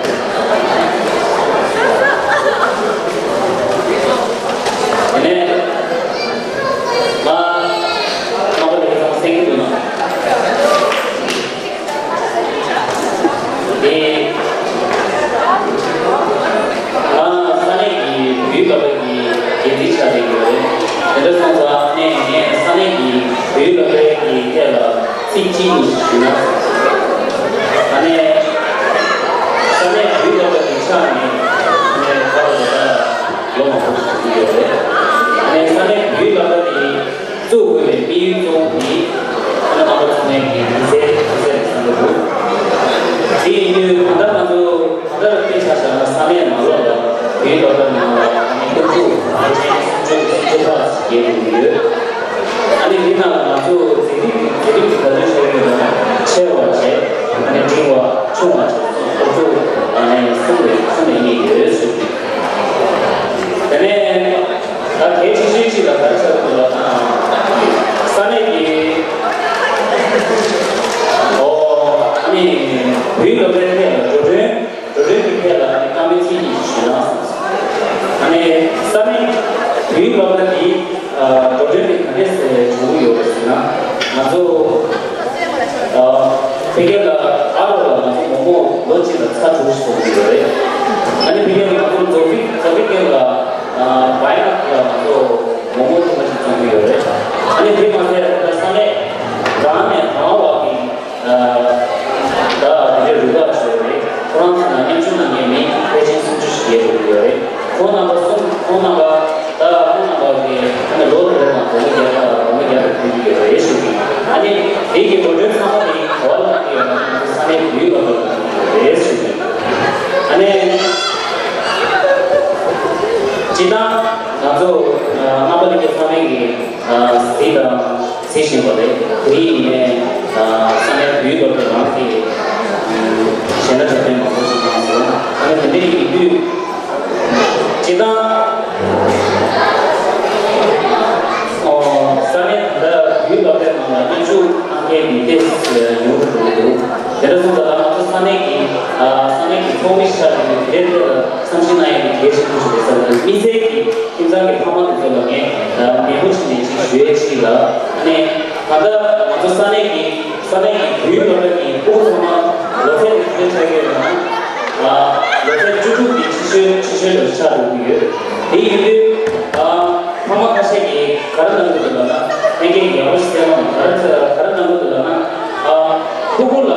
དེ་ནས། ང་རྣམ་པ་ལྷན་རྒྱས་ཚང་མ་གསན་གྱི་འདུག་ན། དེ། ང་ས་གནས་ཀྱི་བོད་ཡིག་སློབ་གྲྭ་གི་འགན་འཛིན་ཆགས་བསྡད་ཡོད་རེད། དེ་འདྲ་སོང་ཙང་ནས་ངས་ས་གནས་ཀྱི་བོད་ཡིག་སློབ་གྲྭའི་གི་ཐད་ལ་ཚིག་གཅིག་གཉིས་ཞུས་ན། ཨ་ནས། ས་གནས་བོད་ཡིག་སློབ་གྲྭ་གི་ཆ་ནས་ནས་ཁ་ལོ་ད་ལོ་མང་པོ་ཞིག་ཡོད་རེད། ཨ་ནས་ས་གནས་བོད་ཡིག་སློབ་གྲྭ་དེ། བཙུགས་དགོས་པའི་དམིགས་ཡུལ་གཙོ་བོ་དེ་ཨ་ནི་རྣམ་པ་ཚང་མས་ཀྱི་མི་ཚེ་མི་ཚེ་རེད་བསམ་གྱི་འདུག་དེ་ཡིན་དུས་གང་ལྟར་ང་ཚོ་གང་ལྟར་དཔེ་ཆ་བཞག་ན་ས་གནས་ནང་ལོགས་ལ་བོད་ཡིག་སློབ་གྲྭ་ནང་ལ་ཨ་ནི་སྐུ་ཕྲུག་ཕལ་ཆེར་སུམ་ཅུ་སུམ་ཅུ་ལྷག་ཞིག་བསྡད་ཡོད། ཨ་ནི་འདི་ནང་ལ་ང་ཚོ་མཛེས་སྡུག་གི་མཛེས་སྡུག་གི་ག་ཚོད་ཆགས་ཡོད་ན་ཆེ་བ་བྱས་ཨ་ནི་འབྲིང་བ་ཆུང་བ་བྱས་སྐུ་ཕྲུག་ཨ་ནི་གསུམ་ལས་གསུམ་ལས་གཉིས་ཡོད་ཞུ་གི། དེ་ནས། ད་གལ་ཆེ་ཤོས་གཅིག་ལ་ག་རེ་ཆགས་ཀྱི་འདུག་ལབ་ན། ས་གནས་ཀྱི། ཨོ། ཨ་ནི། བོད་ཡིག་སློབ་གྲྭའི་ཐད་ལ་འགྲོ་གྲོན། འགྲོ་གྲོན་གྱི་ཐད་ལ་ཨ་ནི་བཀའ་མོལ་ཚིག་གཉིས་ཞུས་ན་བསམ་སོང་། ཨ་ནི། ས་གནས། བོད་ཡིག་སློབ་གྲྭ་འདི། ཨ། འགྲོ་གྲོན་འདི་ག་འདྲས་སེ་བྱུང་ཡོད་པ་ཟེར་ན། ང་ཚོ། ཨ། ཕ་གི་ལ་ཨ་རོགས་ལ་ང་ཚོ་མོག་མོག་ལོ་གཅིག་ལ་ཚར་དྲུག་ཞིག་ཐོབ་ཀྱི་ཡོད་རེད། ཨ་ནི་ཕ་གི་ལ་ང་ཚོ་རྫོང་སྲིད་རྫོང་སྲིད་སྐབས་ལ། ཨ། བྷའི་ནག་ལ་ང་ཚོ་མོག་མོག་ཐུང་ཐུང་ཞིག་བཙོང་གི་ཡོད་རེད། ཨ་ནི་དེ་མ་ཟད་ད་ས་གནས་གང་ནས་གང་བ་གི། ཨ། ད་དེ་འདྲའི་རུ་ཁག་ཞིག་ཡོད་རེད། ཁོ་རང་ཚོ་ནང་མཉམ་ཞུགས་གནང་མཁན་མི་ཕལ་ཆེར་སུམ་ཅུ་ཞིག་ཡོད་ཀྱི་ཡོད་རེད། ཁོང་རྣམ་པ་གསུམ་ཁོང་རྣམ་པ། ད་ཁོང་རྣམ་པ་གིས་ཨ་ནི་ལོ་དེ་ལ་སྒོར་མོ་བརྒྱ་དང་སྒོར་མོ་བརྒྱ་དང་ཕུལ་གྱི་ཡོད་རེད་ཞུ་གི། ཨ་ནི་དེ་གི་འགྲོ་གྲོན་ཚང་མ་དེ་ག་བ་ལ་གནང་གི་ཡོད་ན་ས་གནས་བོད་ཡིག་སློབ་གྲྭ་ལ་གནང་གི་ཡོད་རེད་ཞུ་གི། ཨ་ནི་སྤྱིར་བཏང་ང་ཚོ་རྣམ་པ་ལྷན་རྒྱས་ཚང་མས་ཀྱི་གཟིགས་དང་གཟིགས་བཞིན་པ་རེད། དེ་ཡིན་ནས་ས་གནས་བོད་ཡིག་སློབ་གྲྭ་རང་གི་གཞས་སྣ་འཁྲབ་སྟོན་མང་པོ་ཞིག་གནང་སོང་། ཨ་ནི་དེ་འདྲ་ཡིན་དུས། སྤྱིར་བཏང་། ཨོ། ས་གནས་ད་ལྟ་བོད་སློབ་གྲྭའི་ནང་ལ་མཉམ་ཞུགས་གནང་མཁན་མི་དེ་ཉུང་དུ་འགྲོ་གི་འདུག་དེ་འདྲ་སོང་ཙང་ད་ང་ཚོ་ས་གནས་ཀྱི། ཨ། ས་གནས་ཀྱི་ཚོགས་མི་ཆགས་ཀྱི་འདུག་དེ་ཐད་ལ་བསམ་ཤེས་གནང་ཡག་གི་གལ་ཆེན་པོ་ཞིག་རེད་བསམ་གྱི་འདུག་དམིགས་བསལ་གྱི་ཁྱིམ་ཚང་གི་ཕ་མ་དེ་ཚོ་ལ་ངས་ནན་པོ་བྱས་ནས་ཅིག་ཞུ་ཡས་ཅིག་ལ། ཨ་ནི་ད་ལྟ་ང་ཚོ་ས་གནས་ཀྱི། ས་གནས་ཀྱི་བོད་ཡིག་སློབ་གྲྭ་གི་ཕྲུ་གུ་ཚང་མ་ལོ་ཚད་དེ་ག་ཚོད་ཆགས་ཀྱི་ཡོད་ན། ཨ། ལོ་ཚད་བཅུ་དྲུག་དེ་ཆེ་ཤོས་ཆེ་ཤོས་ལ་ཆགས་འགྲོ་གི་ཡོད། དེ་ཡིན་དུས། ཨ། ཕ་མ་ཁ་ཤས་ཀྱིས་ག་རེ་གནང་གི་འདུག་ལབ་ན། ལྷན་རྒྱས་ཀྱིས་ཡག་པོ་ཞིག་གསན་གནང་། ག་རེ་ཚ་ག་རེ་གནང་གི་འདུག་ལབ་ན། ཨ། ཕྲུ་གུ་ལ།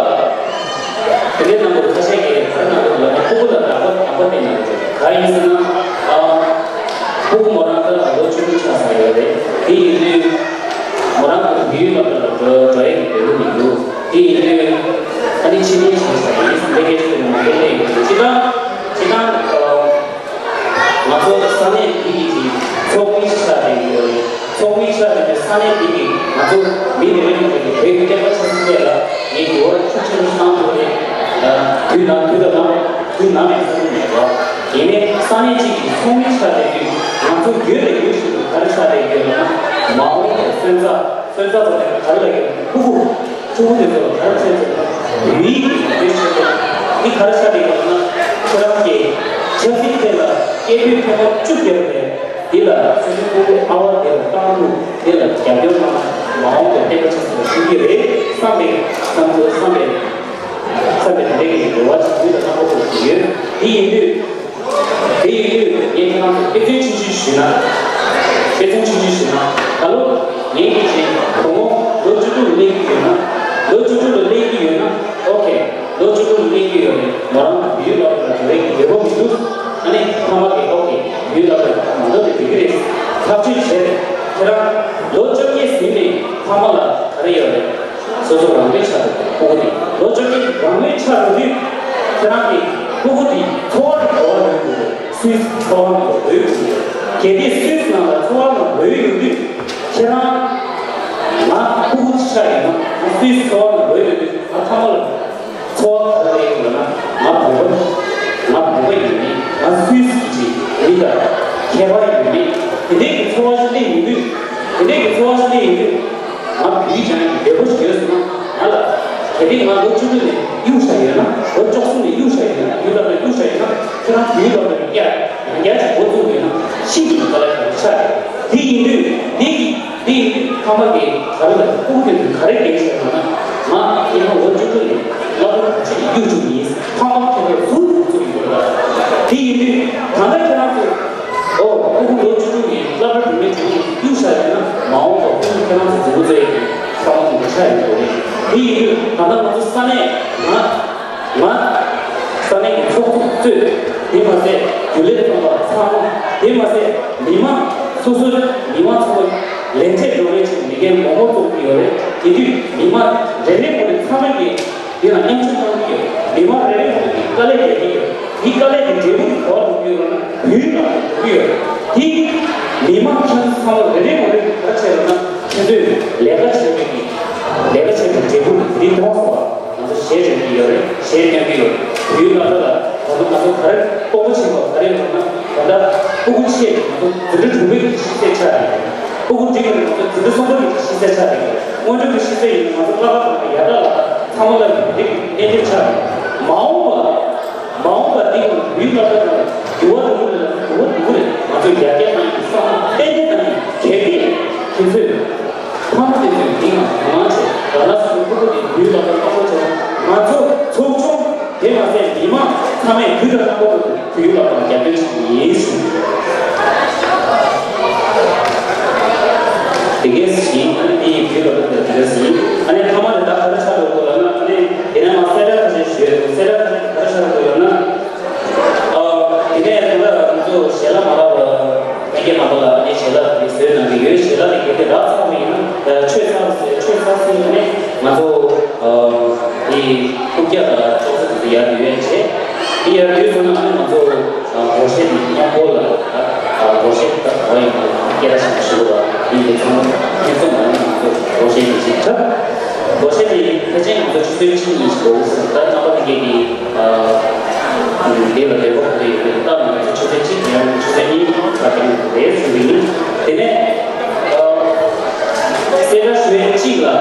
དེ་འདྲའི་གནང་གི་འདུག་ཁ་ཤས་ཀྱིས་ག་རེ་གནང་གི་འདུག་ལབ་ན། ཕྲུ་གུ་ལ་རག་པ་རག་པ་སྟེར་གནང་གི་འདུག་ག་རེ་ཡིན་ཟེར་ན། ཨ། ཕྲུ་གུ་མོ་རང་ད་ལོ་བཅུ་དྲུག་ཆགས་ཚར་ཡོད་རེད། དེ་ཡིན་དུས། མོ་རང་གི་བོད་ཡིག་སློབ་གྲྭ་ལ་འགྲོ་འགྲོ་ཡག་གི་འདོད་པ་མི་འདུག་དེ་ཡིན་དུས་ཨ་ནི་ཕྱི་ཉིན་བྱས་ཙང་ཡིན་ཟེར་འདི་སྐད་ཆ་དེ་མང་པོ་སླེབས་ཡོད། སྤྱིར་བཏང་སྤྱིར་བཏང་ང་ཚོ་ས་གནས་འདི་གི་ཚོགས་མི་ཆགས་པའི་ ཚོགས་མི་ཆགས་ཡོད་པའི་ས་གནས་དེ་གི་ང་ཚོ་མི་རེ་རེ་གི་བོད་ཀྱི་བསྟན་པ་ཆབ་སྲིད་ཐད་ལ་ངས་འགྱུར་བ་ཤུགས་ཆེན་པོ་ཞིག་བཏང་ཐུབ་རེད། དུས་ནམ་དུས་དང་ནམ་དུས་ནམ་ཡང་བསམ་གྱི་མེད་པ། ཡིན་ནའི་ས་གནས་གཅིག་གི་ཚོགས་མི་ཆགས་བསྡད་དུས་ང་ཚོ་ཡོད་ལ་ཡོད་བཞིན་དུ་ག་རེ་ཆགས་བསྡད་ཡོད་ལབ་ན། མ་འོངས་པའི་སོན་རྩ་སོན་རྩ་ཚོ་དེ་ག་རེ་ལབ་ཡོད། ཕྲུ་གུ། ཕྲུ་གུ་དེ་ཚོ་ལ་ག་རེ་བྱས་ཚེ་ན་བོད་ཡིག་གི་ཡིག་སྐྱོན་ཆེ་ཆེ་འདི་ག་རེ་ཆགས་བསྡད་ཡོད་ལབ་ན། ཁྱེད་རང་གིས་ཆབ་སྲིད་ཐད་ལ་སྐད་འབོད་ཐེངས་མ་བཅུ་བརྒྱབ་པས། འདི་ལ་སོ་སོའི་ཕྲུ་གུ་ཨ་བ་དེ་ལ་བཏང་ཐུབ། དེ་ལ་རྒྱབ་སྐྱོར་གནང་ན་མ་འོངས་པའི་བསྟན་པ་ཆབ་སྲིད་ལ་ཤུགས་ཀྱི་རེད་བསམ་པའི་བསམ་ཚུལ་བསམ་པའི་བསམ་པའི་དེ་འདྲའི་གི་རེ་བ་ཅིག་ཡོད་ལ་གནང་དགོས་ཀྱི་ཡོད། དེ་ཡིན་དུས། དེ་ཡིན་དུས་ངས་ཁྱེད་རང་ཚོ་དཔེ་མཚོན་ཆུང་ཆུང་ཞུས་ན། དཔེ་མཚོན་ཆུང་ཆུང་ཞུས་ན། ད་ལོ་ངའི་གི་བྱས་བུ་མོ་ལོ་བཅུ་དྲུག་སླེབས་ཀྱི་ཡོད་ན། ལོ་བཅུ་དྲུག་ལ་སླེབས་ཀྱི་ཡོད་ན། ཨོ་ཁེ། ལོ་བཅུ་དྲུག་ལ་སླེབས་ཀྱི་ཡོད་རེད། མོ་རང་བོད་ཡིག་སློབ་གྲྭ་ལ་འགྲོ་ཡས་ཀྱི་འདོད་པ་མི་འདུག་ཨ་ནི་ཕ་མ་གིས་ཨོ་ཁེ། བོད་ཡིག་སློབ་གྲྭ་ལ་མ་འགྲོ་དེ་འགྲིག་གི་རེད། ཐག་གཅོད་བྱས་རེད། ཁྱེད་རང་ལོ་བཅོ་བརྒྱད་ཟིན་ནས་ཕ་མ་ལ་ག་རེ་ཡོད་རེད། སོ་སོ་རང་མོས་ཆགས་འདུག་ཕྲུ་གུ་དེ་ལོ་བཅོ་བརྒྱད་རང་མོས་ཆགས་འགྲོ་དུས། ཁྱེད་རང་གི་ཕྲུ་གུ་དེ་འཚོ་བ་ནང་འགྲོ་བ་ཡོང་དགོས། སུད་སི་འཚོ་བ་ནང་འགྲོ་ཡོང་དགོས། གལ་ཏེ་སུད་སི་ནང་ལ་འཚོ་བ་ནང་འགྲོ་ཡོང་དུས། ཁྱེད་རང་ང་ཕྲུ་གུ་ཆགས་ཡོད་ན། ང་སུད་སི་འཚོ་བ་ནང་འགྲོ་ཡོང་དུས། ང་ཕ་མ་ལ་འཚོ་བ་ག་རེ་ཡོང་ལབ་ན། ང་བོད་པ། ང་བོད་པ་ཡིན་མིན། ང་སུད་སི་གི་མི་དང་ཁྱད་པར་ཡོད་མེད། དེ་འདྲའི་གི་འཚོ་བ་ཞིག་སླེབས་ཡོང་དུས། དེ་འདྲའི་གི་འཚོ་བ་ཞིག་སླེབས་ཡོང་དུས། ང་བོད་ཡིག་སྦྱང་ཡག་གི་འདོད་པ་ཞིག་ཡོད་ཟེར་ན། ང་ལ་གལ་ཏེ་ང་ལོ་བཅུ་དྲུག་ནས་གཡུག་བཞག་ཡོད་ན། ལོ་བཅུ་གསུམ་ནས་གཡུག་བཞག་ཡོད་ན། བོད་ཡིག་སློབ་གྲྭར་གཡུག་བཞག་ཡོད་ན། ཁྱེད་རང་བོད་ཡིག་སློབ་གྲྭ་ནས་བསྐྱར་ཡང་བསྐྱར་གྱི་འགོ་བཙུགས་ཡོད་ན། ཤིན་ཏུ་དཀའ་ལས་ཁག་པོ་ཆགས་རེད། དེ་ཡིན་དུས་འདི་གི་འདི་ཡིན་དུས་ཕ་མ་གིས་ག་རེ་ལབ། ཕྲུ་གུ་དེ་ཚོས་ག་རེ་གལ་ཆེ་ལབ་ན། ང་ཁྱེད་རང་ལོ་བཅུ་དྲུག་ནས་སློབ་གྲྭ་ག་ཚོད་ནས་གཡུག་བཅུག་ཡིན། ཕ་མ་ཁྱེད་རང་ཟུར་དུ་བཙུགས་ཡོད་ལ། དེ་ཡིན་དུས་ད་ལྟ་ཁྱེད་རང་ཚོས། ཨོ། ཕྲུ་གུ་ལོ་བཅུ་དྲུག་ནས་སློབ་གྲྭ་འགྲོ་མཁན་བྱུང་ནས་གཡུག་བཞག་ཡོད་ན། མ་འོངས་པར་ཕྲུ་གུ་ཁྱེད་རང་ཚོ་འཛིན་པོ་བཙལ་ཡག་གི་ས་བོན་དེ་འདྲ་ཆགས་ཡོང་གི་རེད། དེ་ཡིན་དུས་ད་ལྟ་ང་ཚོ་ས་གནས་ང་ང་ས་གནས་ཀྱི་ཚོགས་གཙོ་གཙོས། དེ་མ་ཟད་རྒྱུན་ལས་ཚོགས་པ་ཚང་མ། དེ་མ་ཟད་མི་མང་སོ་སོའི་མི་མང་ཚོ་ལས་འབྲས་སྒྲུབ་རེས་བྱེད་མི་སྒེར་མང་པོ་ཚོགས་ཀྱི་ཡོད་རེད། དེ་དུས་མི་མང་རེ་རེ་ངོ་རེ་ཚང་མ་གིས། དེ་ལ་མཉམ་ཞུགས་གནང་གི་ཡོད། མི་མང་རེ་རེ་ངོས་ཀྱི་དཀའ་ལས་རྒྱག་གི་ཡོད། དེའི་དཀའ་ལས་ཀྱི་འབྲས་བུ་དེ་ག་པར་འགྲོ་གི་ཡོད་ལབ་ན། བོད་ཡིག་ནང་འགྲོ་གི་ཡོད། དེ་མི་མང་ཁྱེད་ཚང་མ་རེ་རེ་ངོས་ཀྱིས་ག་རེ་བྱས་ལབ་ན། ཁྱེད་ཚོས་ལས་ཀ་བྱས་པའི་གི་ལས་ཀ་བྱས་པའི་འབྲས་བུ་དེ་དེ་རིང་ཐོག་སོང་བ། ང་ཚོ་གཞས་འདོན་གྱི་ཡོད་རེད། གཞས་སྟོན་གྱི་ཡོད་རེད། བོད་ཡིག་སློབ་གྲྭ་ལ་ད་དུང་ང་ཚོ་ག་རེ་དཔོག་པ་བྱེད་དགོས་ག་རེ་ལབ་ན། ད་ལྟ་ཕྲུ་གུ་ཆེ་ང་ཚོ་འཛིན་གྲྭ་དྲུག་པའི་གི་ཤེས་ཚད་ཆགས་རེད། ཕྲུ་གུ་འབྲིང་རེད། ང་ཚོ་འཛིན་གྲྭ་གསུམ་པ་གི་ཤེས་ཚད་ཆགས་རེད། སྔོན་འགྲོ་གི་ཤེས་ཚད་ཡིན་ན་ང་ཚོ་ཀླ་ཀ་དང་ཡ་ཏ་ལ་ཚང་མ་ལ་ཡོད་པའི་གནས་འགྱུར་ཆགས་རེད། མ་འོངས་པ་མ་འོངས་པ་འདི་ཡང་བོད་ཡིག་སློབ་གྲྭ་ནང་འགྱུར་བ་འགྲོ་གི་རེད་ལབ་ན་འགྱུར་བ་འགྲོ་གི་རེད། ང་ཚོ་ཡར་རྒྱས་གཏང་ཡག་གི་བསམ་བློ་ཏན་ཏན་གཏང་ཡག་གལ་ཏེ་ཁྱེད་ཚོས། ཕ་མ་དེ་ཚོས་འདི་ང་ཚོ་ང་ཚོ་རང་ལ་སོ་སོའི་ཕྲུ་གུ་དེ་བོད་ཡིག་སློབ་གྲྭ་གཏོང་རོགས་བྱས་ན། ང་ཚོ་ཚོགས་ཆུང་དེ་མ་ཟད་མི་མང་ཚང་མས་བོད་ཡིག་སློབ་གྲྭ་གཏོང་དགོས་ཀྱི་བོད་ཡིག་སློབ་གྲྭ་ལ་རྒྱབ་སྐྱོར་བྱེད་ཀྱི་ཡིན་ཞུ། དེ་གས་ཡིན། ཨ་ནི་དེ་ཡིན། བོད་ཡིག་སློབ་གྲྭ་དེ་གས་ཡིན། ཨ་ནི་ཕ་མ་དེ་ད་ག་རེ་ཆགས་འགྲོ་གི་ལབ་ན། ཨ་ནི་དེ་ནས་མ་གསལ་བསྒྲགས་ཁ་ཤས་ཞུས། གསལ་བསྒྲགས་ཁ་ཤས་ག་རེ་ཆགས་འགྲོ་གི་ལབ་ན། ཨ། དེ་ནས་ད་ལྟ་ང་ཚོ་ཞལ་ལག་མ་ལག་པ་ལྷན་རྒྱས་མང་པོ་ལ་ཨ་ནི་ཞལ་ལག་དེ་བཟོས་གནང་གི་ཡོད། ཞལ་ལག་དེ་གལ་ཏེ་རག་ཚར་བ་ཡིན་ན། ཆོད་ཚར་ཟེར། ཆོད་ཚར་ཟེར་ནས་ང་ཚོ་ཨ་དེ་རྐུབ་བཀྱག་དང་ཅོག་ཙེ་དེ་ཚོ་ཡར་ཡོད་བྱས། དེ་ཡར་ཡོད་སོང་ན་ཨ་ནི་ང་ཚོ་ཨ་སྒོར་གཞས་དེ་མཉམ་སྤོ་ལ་ཨ་སྒོར་གཞས་དེ་ག་པར་ཡིན་པ་སྐད་གྲགས་ཆེན་པོ་ཞིག་འདུག་པ། དེ་ཡིན་དུས་ཚང་མ་ཁྱེད་ཚོ་ནང་ནས་ང་ཚོ་སྒོར་གཞས་དེ་ཞིག་འཁྲབ། སྒོར་གཞས་དེ་ཕལ་ཆེར་ང་ཚོ་ཆུ་ཚོད་གཅིག་གཉིས་ཤིག་འགོར་གྱི་འདུག་ད་རྣམ་པ་ལྷན་རྒྱས་ཀྱིས་ཨ་འདི་ལ་འབྲེལ་བ་ག་ཚོད་ཡོད་མེད་ལྟ་ན། ང་ཚོ་ཆུ་ཚོད་གཅིག་ཡང་ཆུ་ཚོད་གཉིས་ལྷག་ཀྱང་རེད་གསུངས་པ་ཡིན། དེ་ནས་ཨ་གསལ་བསྒྲགས་ཞུ་ཡས་གཅིག་ལ།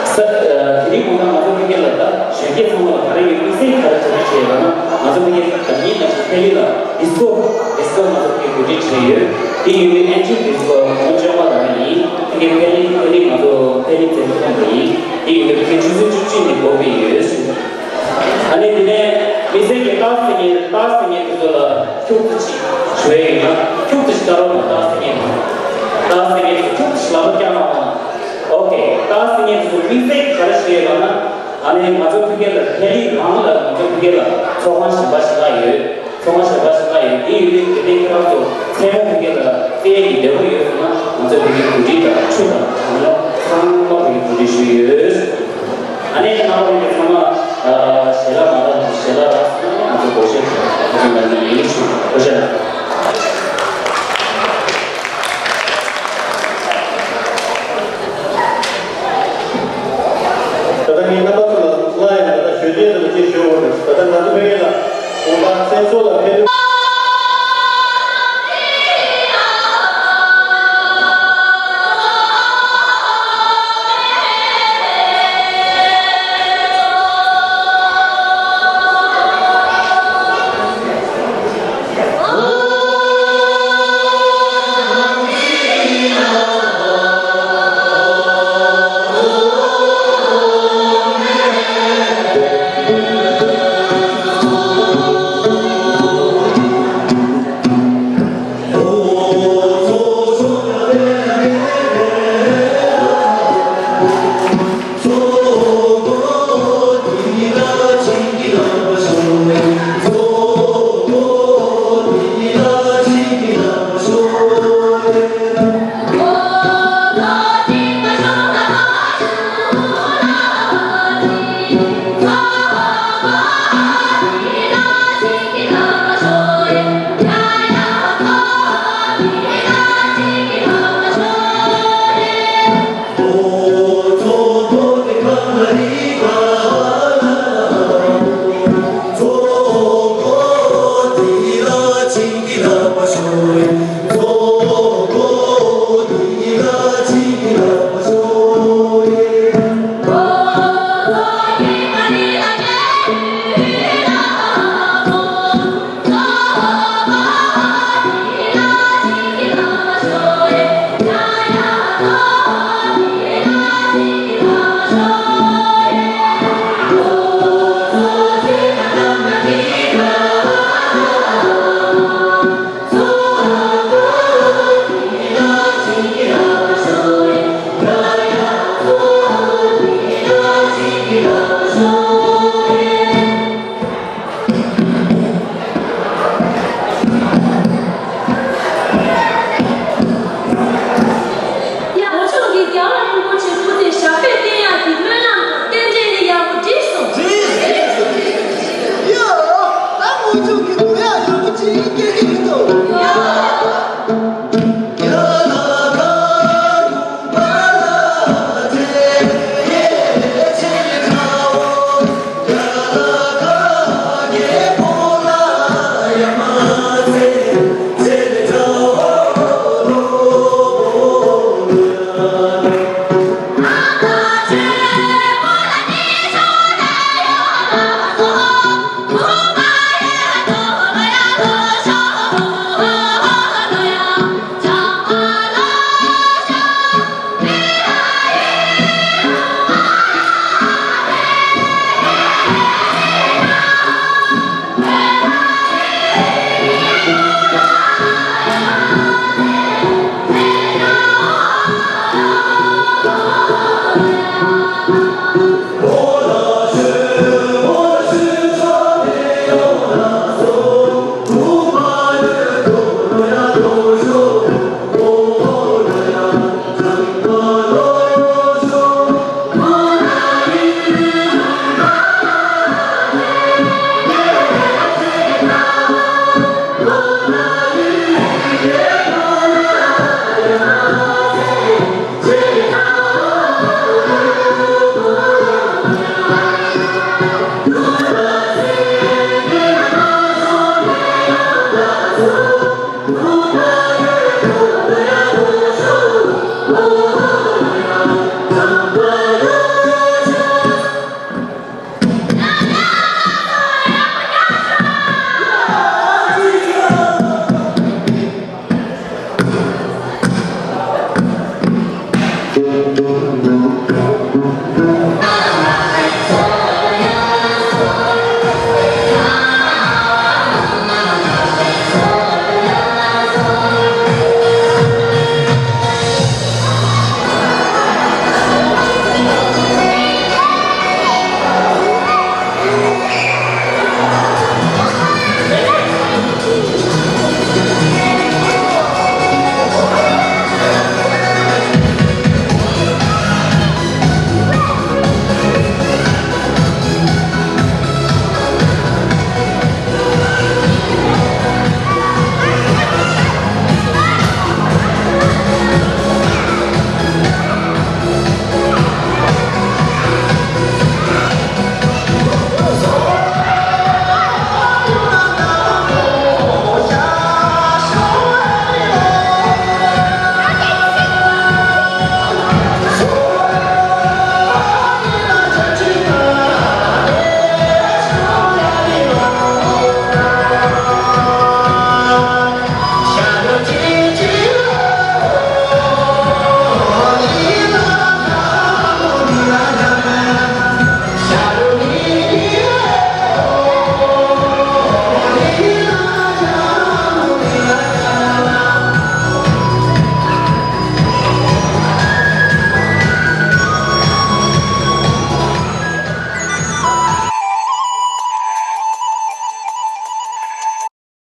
ས་ཨ་དེ་རིང་དགོང་དག་ང་ཚོ་ཕ་གི་ལ་ད་གཞོན་སྐྱེས་ཚང་མ་ལ་ག་རེ་ཡོད། དམིགས་བསལ་གྱི་ག་རེ་གྲ་སྒྲིག་བྱས་ཡོད་ལབ་ན། ང་ཚོ་ཕ་གི་ད་ཉིན་ནང་བཞིན་ཕེ་ལི་ལ་ཌི་སི་ཀོ་ཌི་སི་ཀོ་ང་ཚོ་ཕ་གི་གོ་སྒྲིག་བྱས་ཡོད། དེ་ཡིན་དུས་ཨན་ཅི་ཌི་སི་ཀོ་ངོ་བཅོ་ལྔ་དང་ཡིན། ཕ་གི་ཕེ་ལི་ཕེ་ལི་ང་ཚོ་ཕེ་ལི་འཛིན་གྲྭ་ནང་དུ་ཡིན། དེ་ཡིན་དུས་ཕ་གི་ཆུ་ཚོད་བཅུ་གཅིག་ནས་འགོ་དགོས་ཡོད་ཟེར། ཨ་ནི་དེ་ནས་དམིགས་བསལ་གྱི་རྟགས་གསལ་མཁན་རྟགས་གསལ་མཁན་དེ་ཚོ་ལ་ཁྱུག་ཙམ་ཅིག་ཞུ་ཡས་ཡིན་ན། ཁྱུག་ཙམ་ཅིག་བལྟ་རོགས་གནང་། རྟགས་གསལ་མཁན་དེ་ཚོ། རྟགས་གསལ་མཁན་དེ་ཚོ་ཁྱུག་ཙམ་ཅིག་ལག་པ་བརྐྱངས་གནང་། ཨོ་ཁེ། རྟགས་གསལ་མཁན་དེ་ཚོ་དམིགས་བསལ་གྱི་ག་རེ་ཞུ་ཡས་ལབ་ན། ཨ་ནི་ང་ཚོ་ཕ་གི་ལ་ཕེ་ལི་ནང་ལ་ང་ཚོ་ཕ་གི་ལ་ཚོགས་ཁང་གཞན་པ་ཞིག་ལ་ཡོད། ཚོགས་ཁང་གཞན་པ་ཞིག་ལ་ཡོད། དེ་ཡོད་དུས་དེ་ནས་ཁྱེད་རང་ཚོ་མཚན་མོ་ཕ་གི་ལ་བཙལ་ཡས་ཀྱི་འདོད་པ་ཡོད་སོང་ན། ང་ཚོ་ཕ་གི་གོ་སྒྲིག་དང་ཆུ་དང་གང་